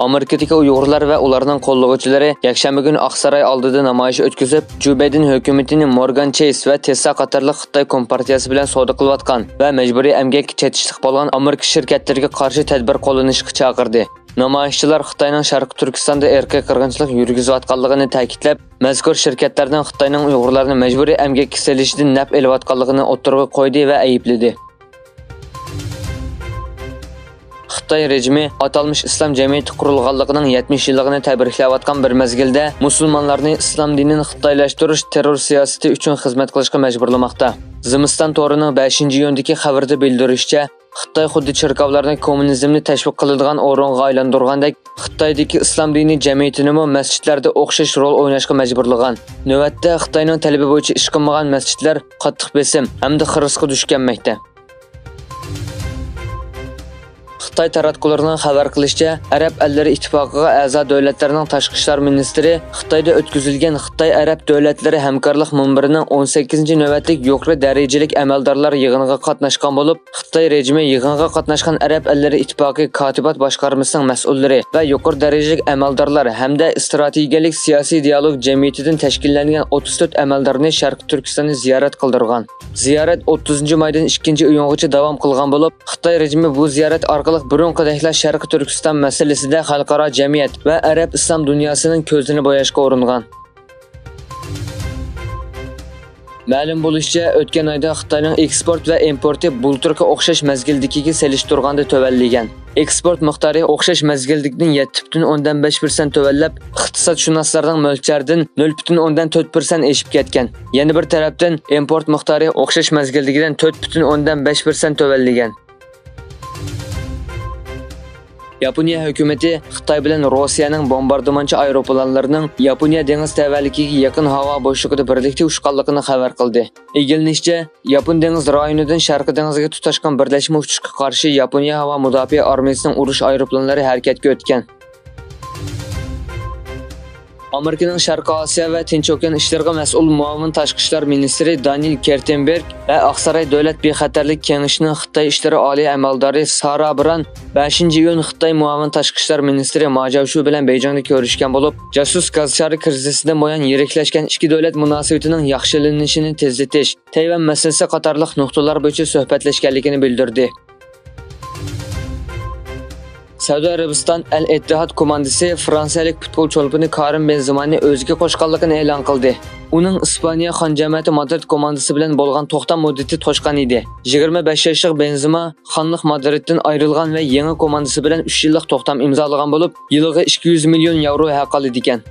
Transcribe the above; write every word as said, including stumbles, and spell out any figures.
ئامېرىكىدىكى ئۇيغۇرلار ۋە ئۇلارنىڭ قوللىغۇچىلىرى يەكشەنبە كۈنى ئاقساراي ئالدىدا نامايىش ئۆتكۈزۈپ، جو بايدېن ھۆكۈمىتىنى مورگان چېيس ۋە تېسلا قاتارلىق خىتاي كومپارتىيەسى بىلەن سودا قىلىۋاتقان ۋە مەجبۇرىي ئەمگەككە چېتىشلىق بولغان ئامېرىكا شىركەتلىرىگە قارشى تەدبىر قوللىنىشقا چاقىردى. نامايىشچىلار خىتاينىڭ شەرقىي تۈركىستاندا ئىرقىي قىرغىنچىلىق يۈرگۈزۈۋاتقانلىقىنى تەكىتلەپ، مەزكۇر شىركەتلەرنىڭ خىتاينىڭ ئۇيغۇرلارنى مەجبۇرىي ئەمگەككە سېلىشىدىن نەپ ئېلىۋاتقانلىقىنى ئوتتۇرىغا قويدى ۋە ئەيىبلىدى. خىتاي رېجىمى ئاتالمىش ئىسلام جەمئىيىتى قۇرۇلغانلىقىنىڭ يەتمىش يىللىقىنى تەبرىكلەۋاتقان بىر مەزگىلدە، مۇسۇلمانلارنى ئىسلام دىنىنى خىتايلاشتۇرۇش تېررور سىياسىتى ئۈچۈن خىزمەت قىلىشقا مەجبۇرلىماقتا. زىمىستان تورىنىڭ بەشىنچى ئىيۇندىكى خەۋىرىدە بىلدۈرۈشىچە، خىتاي خۇددى چېركاۋلارنى كوممۇنىزمنى تەشۋىق قىلىدىغان ئورۇنغا ئايلاندۇرغاندەك، خىتايدىكى ئىسلام دىنى جەمئىيىتىنىمۇ مەسچىتلەردە ئوخشاش رول ئويناشقا مەجبۇرلىغان. نۆۋەتتە خىتاينىڭ تەلىپى بويىچە ئىش قىلمىغان مەسچىتلەر قاتتىق بېسىم ھەمدە خىرىسقا دۇچ كەلمەكتە. خىتاي تاراتقۇلىرىنىڭ خەۋەر قىلىشىچە، ئەرەب ئەللىرى ئىتتىپاقىغا ئەزا دۆلەتلەرنىڭ تاشقى ئىشلار مىنىستىرى خىتايدا ئۆتكۈزۈلگەن خىتاي ئەرەب دۆلەتلىرى ھەمكارلىق مۇنبىرىنىڭ ئون سەككىزىنچى نۆۋەتلىك يۇقىرى دەرىجىلىك ئەمەلدارلار يىغىنىغا قاتناشقان بولۇپ، خىتاي رېجىمى يىغىنغا قاتناشقان ئەرەب ئەللىرى ئىتتىپاقى كاتىبات باشقارمىسىنىڭ مەسئۇللىرى ۋە يۇقىرى دەرىجىلىك ئەمەلدارلار ھەمدە ئىستراتېگىيەلىك سىياسىي دىيالوگ جەمئىيىتىدىن تەشكىللەنگەن ئوتتۇز تۆت ئەمەلدارنى شەرقىي تۈركىستاننى زىيارەت قىلدۇرغان. زىيارەت ئوتتۇزىنچى مايدىن ئىككىنچى ئىيۇنغىچە داۋام قىلغان بولۇپ، خىتاي رېجىمى بۇ زىيارەت ئارقىلىق بۇرۇنقىدەكلا شەرقىي تۈركىستان مەسىلىسىدە خەلقئارا جەمئىيەت ۋە ئەرەب ئىسلام دۇنياسىنىڭ كۆزىنى بوياشقا ئۇرۇنغان. مەلۇم بولۇشىچە، ئۆتكەن ئايدا خىتاينىڭ ئېكسپورت ۋە ئىمپورتى بۇلتۇرقى ئوخشاش مەزگىلدىكىگە سېلىشتۇرغاندا تۆۋەنلىگەن. ئېكسپورت مىقدارى ئوخشاش مەزگىلدىكىدىن يەتتە پۈتۈن ئوندىن بەش پىرسەنت تۆۋەنلەپ، ئىقتىسادشۇناسلارنىڭ مۆلچەردىن نۆل پۈتۈن ئوندىن تۆت پىرسەنت ئېشىپ كەتكەن. يەنە بىر تەرەپتىن، ئىمپورت مىقدارى ئوخشاش مەزگىلدىكىدىن تۆت پۈتۈن ئوندىن بەش پىرسەنت تۆۋەنلىگەن. ياپونىيە ھۆكۈمىتى خىتاي بىلەن روسىيەنىڭ بومباردىمانچى ئايروپىلانلىرىنىڭ ياپونىيە دېڭىز تەۋەلىكىگە يېقىن ھاۋا بوشلۇقىدا بىرلىكتە ئۇچقانلىقىنى خەۋەر قىلدى. ئىگىلىنىشىچە، ياپون دېڭىز رايونىدىن شەرقىي دېڭىزغا تۇتاشقان بىرلەشمە ئۇچۇشقا قارشى ياپونىيە ھاۋا مۇداپىئە ئارمىيىسىنىڭ ئۇرۇش ئايروپىلانلىرى ھەرىكەتكە ئۆتكەن. ئامېرىكىنىڭ شەرقىي ئاسىيا ۋە تىنچ ئوكيان ئىشلىرىغا مەسئۇل مۇئاۋىن تاشقى ئىشلار مىنىستىرى دانىل كېرتېنبېرگ ۋە ئاقساراي دۆلەت بىخەتەرلىك كېڭىشىنىڭ خىتاي ئىشلىرى ئالىي ئەمەلدارى سارا بران بەشىنچى ئىيۇن خىتاي مۇئاۋىن تاشقى ئىشلار مىنىستىرى ما جاۋشۇ بىلەن بېيجىڭدا كۆرۈشكەن بولۇپ، جاسۇس گازچارە كىرىزىسىدىن بۇيان يىرىكلەشكەن ئىككى دۆلەت مۇناسىۋىتىنىڭ ياخشىلىنىشىنى تېزلىتىش، تەيۋەن مەسىلىسى قاتارلىق نۇقتىلار بويىچە سۆھبەتلەشكەنلىكىنى بىلدۈردى. سەئۇدى ئەرەبىستان ئەل ئىتتىھاد كوماندىسى فرانسىيەلىك پۇتبول چولپىنى كارىم بېنزېمانى ئۆزىگە قوشقانلىقىنى ئېلان قىلدى. ئۇنىڭ ئىسپانىيە خان جەمەتى مادرىد كوماندىسى بىلەن بولغان توختام مۇددىتى توشقان ئىدى. يىگىرمە بەش ياشلىق بېنزېما خانلىق مادرىدتىن ئايرىلغان ۋە يېڭى كوماندىسى بىلەن ئۈچ يىللىق توختام ئىمزالىغان بولۇپ، يىلىغا ئىككى يۈز مىليون ياۋرو ھەق ئالىدىكەن.